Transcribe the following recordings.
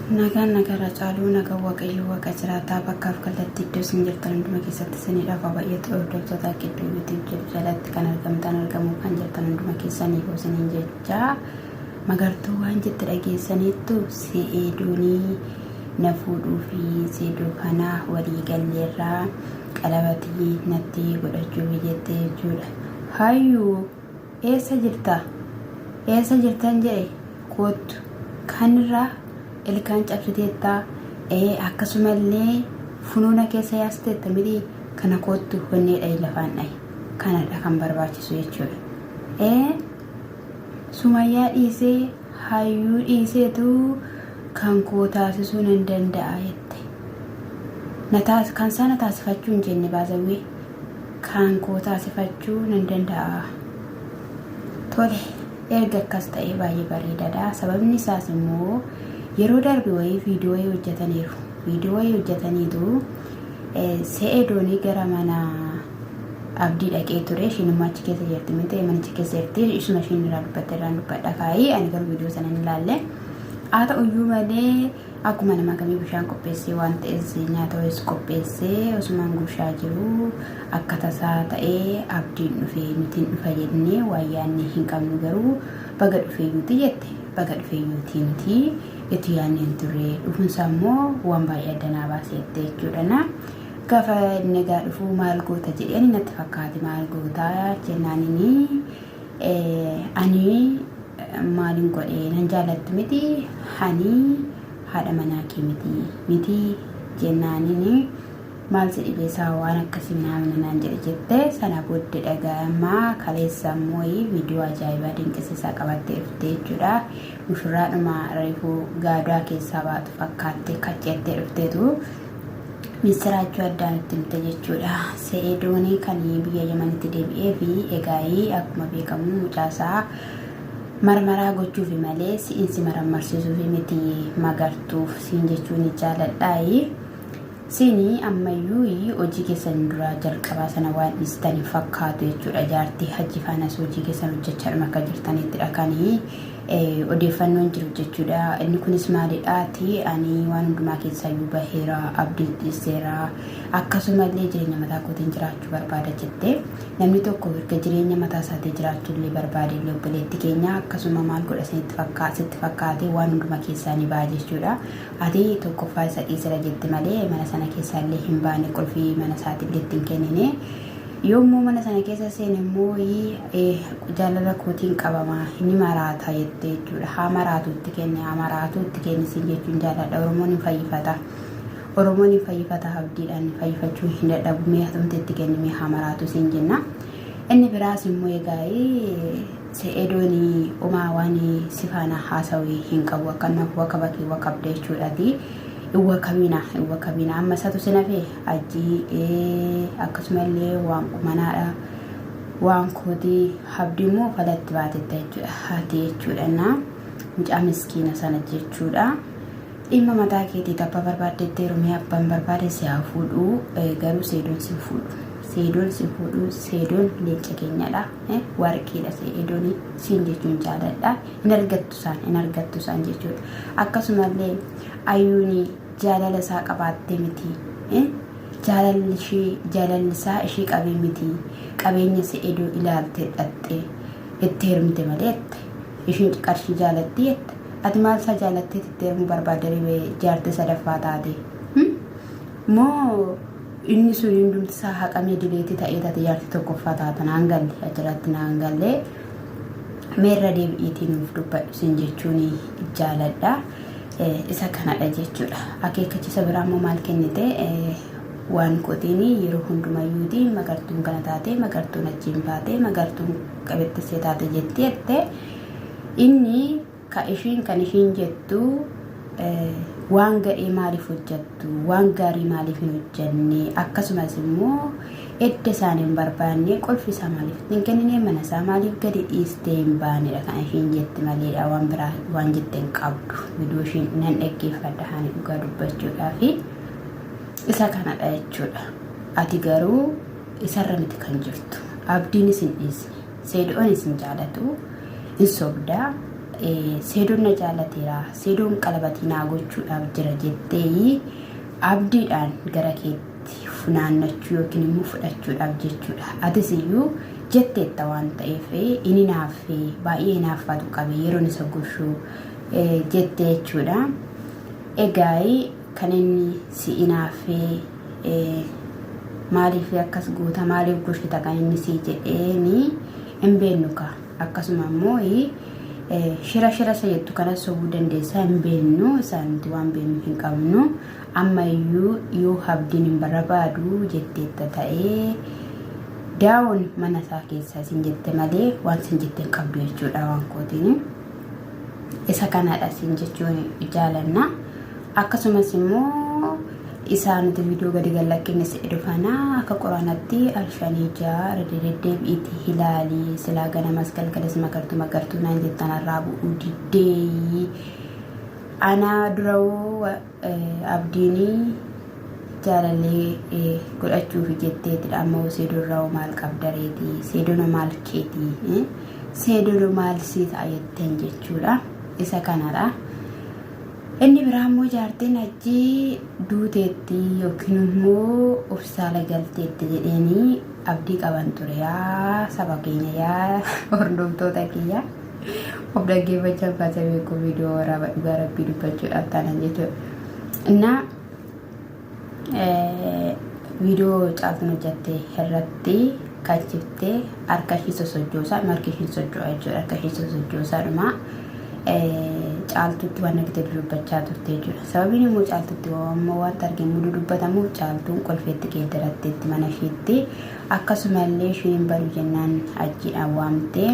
Nagaan nagarra caaluu nagaan Waaqayyo Waaqa jiraataa bakkaaf kallattii iddoo isin jirtan hunduma keessatti isiniidhaaf haa baay'atu. Hordoftoota gidduu YouTube jedhu jalatti kan argamtan argamuu kan jirtan hunduma keessaniif isiniin jecha magartuu waan jette dhageessaniittu se'eedoonii na fuudhuu fi seedoo kana walii galleerraa qalabatii natti godhachuuf jette jechuudha. Hayyuu eessa jirta? Eessa jirtan jedhe koottu. Kanirraa ilkaan cabsiteetta akkasumallee funuuna keessa yaasteetta miti kana koottu honnee dhahi lafaan dhahi. Kanadha kan barbaachisu jechuudha. Sumayyaa dhiisee hayyuu dhiiseetu kan koo taasisuu nan danda'a jette. Na taas kan sana taasifachuu hin jenne baazawwee kan koo taasifachuu nan danda'a. Tole erga akkas ta'ee baay'ee bareedaadha. Sababni isaas immoo yeroo darbe wayii viidiyoo wayii hojjetaniiru. Viidiyoo wayii hojjetaniitu se'eedoonii gara mana abdii dhaqee ture. Ishiin immoo achi keessa jirti miti manicha keessa jirti. Isuma ishiin irraa dubbatte irraan dubbadha kaayii ani garuu viidiyoo sana hin ilaalle. Haa ta'uyyuu malee akkuma nama kamii bishaan qopheessee waan ta'es nyaata wayiis qopheessee osumaan gurshaa jiru akka tasaa ta'ee abdiin dhufee nuti hin dhufa jennee waan yaadne hin qabnu garuu baga dhufeeyyuuti jette baga dhufeeyyuuti nuti itti yaadne hin turre dhufunsaa immoo waan baay'ee adda naa baase jette jechuudha na gaafa inni egaa dhufu maal goota jedhee ani natti fakkaate maal goota jennaan inni ani maalin godhe nan jaallattu miti hani haadha manaa kee miti miti jennaanini maal si dhibee isaa waan akkasii naamna naan jedhe jette sana booddee dhaga'amaa kaleessa immoo viidiyoo ajaa'ibaa dinqisiisaa qabattee dhufte jechuudha mushurraadhuma reefuu gaadaa keessaa baatu fakkaattee kacceettee dhufteetu Missiraachoo addaa nutti himte jechuudha. Se'eedoon kan biyya Yamanitti deebi'ee fi egaayii akkuma beekamu mucaasaa marmaraa gochuufi malee si'in si marammarsiisuufi miti magartuuf siin jechuun jaaladhaayi. Siini ammayyuu hojii keessan duraa jalqabaa sana waan dhiistan hin fakkaatu jechuudha. Jaartii hajji faanas hojii keessan hojjechaadhuma akka jirtanittidha kan odeeffannoon jiru jechuudha. Inni kunis maalidhaati ani waan hundumaa keessaayyuu baheera, abdii dhiiseera, akkasumallee jireenya mataa kootiin jiraachuu barbaada jette. Namni tokko erga jireenya mataa isaatii jiraachuu illee barbaade illee obboleetti keenya akkasuma maal godha isinitti fakkaa sitti fakkaate waan hunduma keessaa ni ba'a jechuudha. Ati tokkoffaa isa dhiisera jette malee mana sana keessaa illee hin baane qulfii mana isaatii illee ittiin kennine. Yommuu mana sana keessa seene immoo jaalala kootiin qabama ni maraata jette jechuudha. Haa maraatu itti kenne haa maraatu itti kenne siin jechuun jaaladha. Oromoon hin fayyifata. Oromoon hin fayyifata abdiidhaan fayyifachuu hin dadhabu mee hatumti itti kenne mee haa maraatu siin jenna. Inni biraas immoo egaa se'edoon omaa waan si faana haasawee hin qabu akkanumaaf wakaba kee wakabda jechuudhaati. Hin wakabina hin wakabina amma isatu si nafe Hajjii akkasumallee waan manaadha waan kootii habdii immoo falatti baatetta jechuudha haati jechuudha na mucaa miskiina sana jechuudha. Dhimma mataa keetii abbaa barbaaddetti heerumee abbaan barbaade si haa fuudhu garuu seedoon si fuudhu seedoon si fuudhu seedoon leenca keenyadha warqiidha seedoon siin jechuun jaaladha hin argattu isaan hin argattu isaan jechuudha akkasumallee ayyuuni jaalala isaa qabaattee miti. Jaalalli ishee jaalalli isaa ishee qabee miti. Qabeenya se'edoo ilaalte dhaxxe itti heerumte malee jette. Ishiin qarshii jaalatti jette. Ati maal isaa jaalattee itti heerumuu barbaadde ribee jaartii sadaffaa taate. Moo inni sun hundumti isaa haqamee dileetii ta'ee taate jaartii tokkoffaa taata naan galle achirratti naan galle meerra deebi'iitii nuuf dubbadhu sin jechuun jaaladha. Isa kanadha jechuudha. Akeekkachiisa biraa immoo maal kennite waan kootiin yeroo hundumayyuuti magartuun kana taate magartuun achiin baate magartuun qabettissee taate jetti jette inni ka ishiin kan ishiin jettu waan gadhee maaliif hojjattu waan gaarii maaliif hin hojjanne akkasumas immoo Edda isaan hin barbaanne qulfi isaa maaliif itti hin kennine mana isaa maaliif gadi dhiistee hin baanedha kan ishiin jette maleedha waan biraa waan jette hin qabdu viidiyoo ishiin nan dhaggeeffadha haani dhugaa dubbachuudhaafi isa kanadha jechuudha ati garuu isarra miti kan jirtu abdiin isin dhiisne seedoon isin jaalatu hin sobdaa Seedoon na jaalateera, seedoon qalabatii naa gochuudhaaf jira jettee abdiidhaan gara keetti funaannachuu yookiin immoo fudhachuudhaaf jechuudha. Atis iyyuu jetteetta waan ta'eef inni naaffee baay'ee hinaaffatu qabe yeroon isa gushuu jette jechuudha. Egaa kan inni si inaaffee maaliif akkas goota maaliif goshita kan inni si jedheeni hin beennu kaa. Akkasuma immoo shira shira isa jettu kanas sobuu dandeessaa hin beennu isaan nuti waan beennu hin qabnu. Ammayyuu yoo abdiin hin barbaadu jetteetta ta'ee daawon mana isaa keessaa isin jette malee waan isin jette hin qabdu jechuudha waan kootiin. Isa kanadha isin jechuun jaalanna. Akkasumas immoo isaa nuti viidiyoo gadi gallakkinne si dhufana akka qoraanatti alshanii ja'a irra deddeebi'iitii ilaali silaa ganamas galgalas magartuu magartuu naan jettan irraa bu'uu diddee ana durawoo abdiinii jaalallee godhachuufi jetteetidha amma seedorraa maal qabdareeti seedono maal keeti seedono maal sii ta'a jetteen jechuudha isa kanadha. Inni biraa immoo jaartiin achi duuteetti yookiin immoo obsaala galteetti jedheenii abdii qaban ture yaa saba keenya yaa hordoftoota kiyya of dhaggeeffachaa baasee beeku viidiyoo waraaba dhugaa rabbii dubbachuudhaaf taanan jechuudha. Innaa viidiyoo caaltuun hojjatte irratti kachiftee harka ishii sosochoosaa harki ishii socho'a jechuudha harka ishii sosochoosaa dhuma caaltuutti waan argite dudubbachaa turte jechuudha. Sababiin immoo caaltuutti ammoo wanta arginu dudubbatamuuf caaltuun qolfeetti geeddaratteetti mana ishiitti akkasumallee ishiin hin badu jennaan ajjiidhaan waamtee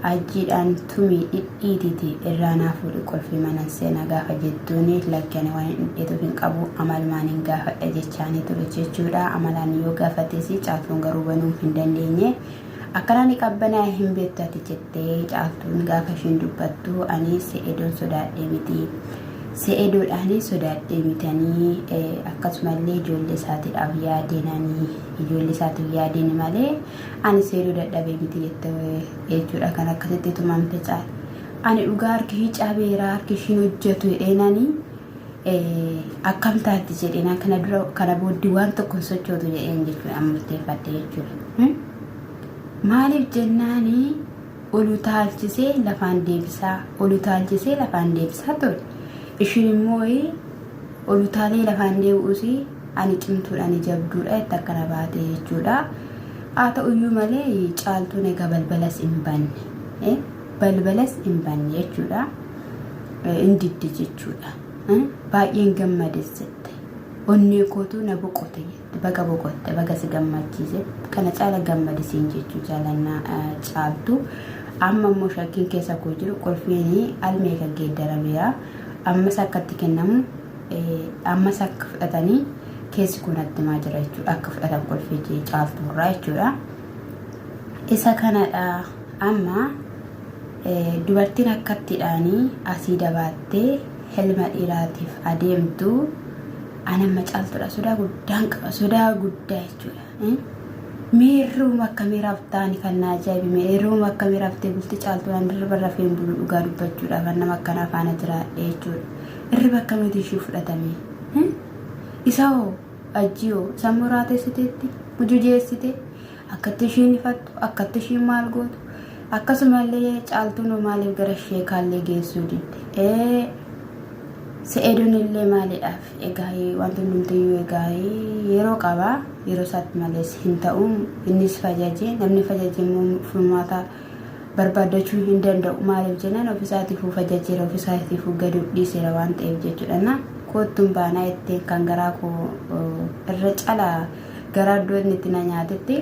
Ajjiidhaan tumii dhidhiititi irraa naa fuudhi qulfii manan seena gaafa jettuuni lakki ani waan hin dhidhiituuf hin qabu amalumaan gaafadha jechaanii ture jechuudha. Amalaan yoo gaafatesi caaltuun garuu banuu hin dandeenye. Akkanaan ni qabbanaa'e hin beektu ati jettee caaltuun gaafa ishiin dubbattu ani se'edoon sodaadhee miti. Se'edoodhaanii sodaadhee mitanii akkasumallee ijoollee isaatiidhaaf yaadeenanii ijoollee isaatiif yaadeen malee Ani seeruu dadhabee miti jette jechuudha kan akkasitti tumamte caal. Ani dhugaa harki ishii cabeera harki ishiin hojjetu jedheenani akkam taatti jedheenaan kana dura kana booddee waan tokko hin sochootu jedheen jechuudha murteeffadhe jechuudha. Maaliif jennaani ol utaalchisee lafaan deebisaa ol utaalchisee lafaan deebisaa ture. Ishiin immoo ol utaalee lafaan deebi'uus ani cimtuudha ani jabduudha jette akkana baate jechuudha. Haa ta'uyyuu malee caaltuun egaa balbalas hin banne. Balbalas hin banne jechuudha. Hin didde jechuudha. Baay'een gammades jette. Onnee kootu na boqote jette. Baga boqotte baga si gammachiise. Kana caala gammadisiin jechuu jaalannaa caaltu. Amma immoo shakkiin keessa koo jiru qulfiin almeeqa geeddarameera. Ammas akka itti kennamu ammas akka fudhatanii keessi kun natti himaa jira jechuudha. Akka fudhatan qulfii caaltuurraa jechuudha. Isa kanadha amma dubartiin akkattiidhaanii asii dabaattee helma dhiiraatiif adeemtu anamma caaltuudha sodaa guddaan qaba sodaa guddaa jechuudha. Meerruuma akkamii raftaani kan na ajaa'ibe meerruuma akkamii raftee bulti caaltuudhaan dirriba rafee hin bulu dhugaa dubbachuudhaaf an nama akkanaa faana jiraadhe jechuudha. Irriba akkamiitu ishii fudhatame? Isa hoo ajjii hoo sammuu raatessiteetti mujujeessite akkatti ishiin ifattu akkatti ishiin maal gootu akkasumallee caaltuun hoo maaliif gara sheekaallee geessuu didde? Ee se'eedoon illee maaliidhaaf egaa wanti hundumtiyyuu egaa yeroo qaba yeroo isaatti malees hin ta'u innis fajaje namni fajaje immoo furmaata barbaaddachuu hin danda'u maaliif jennaan ofisaatiifuu fajajeera ofisaatiifuu gadi of dhiiseera waan ta'eef jechuudha na koottuun baanaa jetteen kan garaa koo irra calaa garaa iddoo inni itti na nyaatetti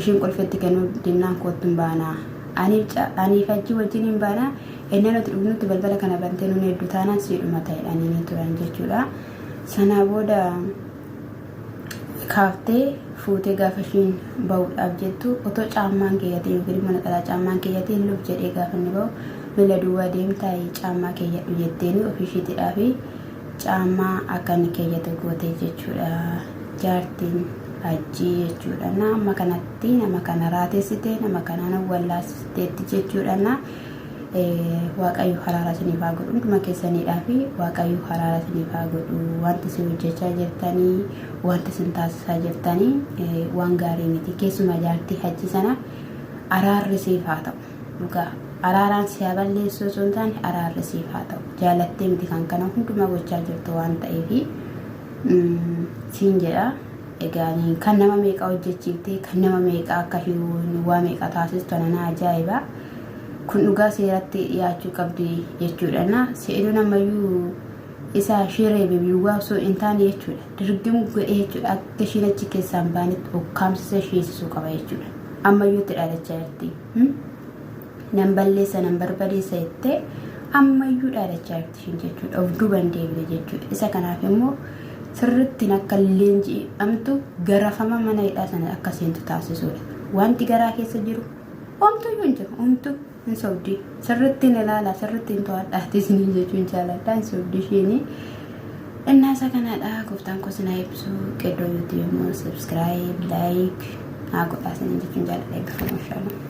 ishiin qulfetti kennuu dinnaan koottuun baanaa aniif ajji wajjin hin baanaa ennaa nuti dhugnutti balbala kana bantee nuun hedduu taanaan siidhuma ta'edhanii ni turan jechuudha sanaa booda kaaftee fuutee gaafa ishiin bahuudhaaf jettu otoo caammaan keeyyatee yookiin immoo naxalaa caammaan keeyyatee lub jedhee gaafa inni bahu miila duwwaa deemtaa caammaa keeyyadhu jetteeni ofii ishiitidhaa fi caammaa akka inni keeyyatu goote jechuudha jaartiin hajjii jechuudha na amma kanatti nama kana raatessite nama kanaan wallaasiteetti jechuudha na Waaqayyo haraara isiniif haa godhu hunduma keessaniidhaa fi Waaqayyo haraara isiniif haa godhu. Wanti isin hojjechaa jirtanii, wanti isin taasisaa jirtanii waan gaarii miti. Keessumaa jaartii hajji sana araarri siif haa ta'u. Dhugaa araaraan si haa balleessu osoo hin taane araarri siif haa ta'u. Jaalattee miti kan kana hundumaa gochaa jirtu waan ta'eef siin jedha. Egaa kan nama meeqaa hojjechiiftee, kan nama meeqaa akka waa meeqa taasistu ana ajaa'iba. Kun dhugaa seeratti dhiyaachuu qabdi jechuudha. Na seedoon ammayyuu isa ishee reebe biwwaa osoo hin taane jechuudha. Dirgim godhee jechuudha akka ishiin achi keessaa hin baanetti ukkaamsisa ishee hiisisuu qaba jechuudha. Ammayyuu itti dhaadachaa jirti. Nan balleessa nan barbadeessa jettee ammayyuu dhaadachaa jirti ishiin jechuudha. Of duuba hin deebine jechuudha. Isa kanaaf immoo sirrittiin akka leenji'amtu garafama mana hidhaa sana akka seentu taasisuudha. Wanti garaa keessa jiru Homtuyyuu hin jiru. Homtu hin sobdi. Sirrittiin ilaala, sirrittiin to'adhaati isiniin jechuun jaaladha. Hin sobdi ishiini. Innaa isa kanadha. Gooftaan koo isin haa eebbisu. Qeddoo YouTube immoo subscribe, like haa godhaa isiniin jechuun jaaladha. Eebbifamaa inshallah.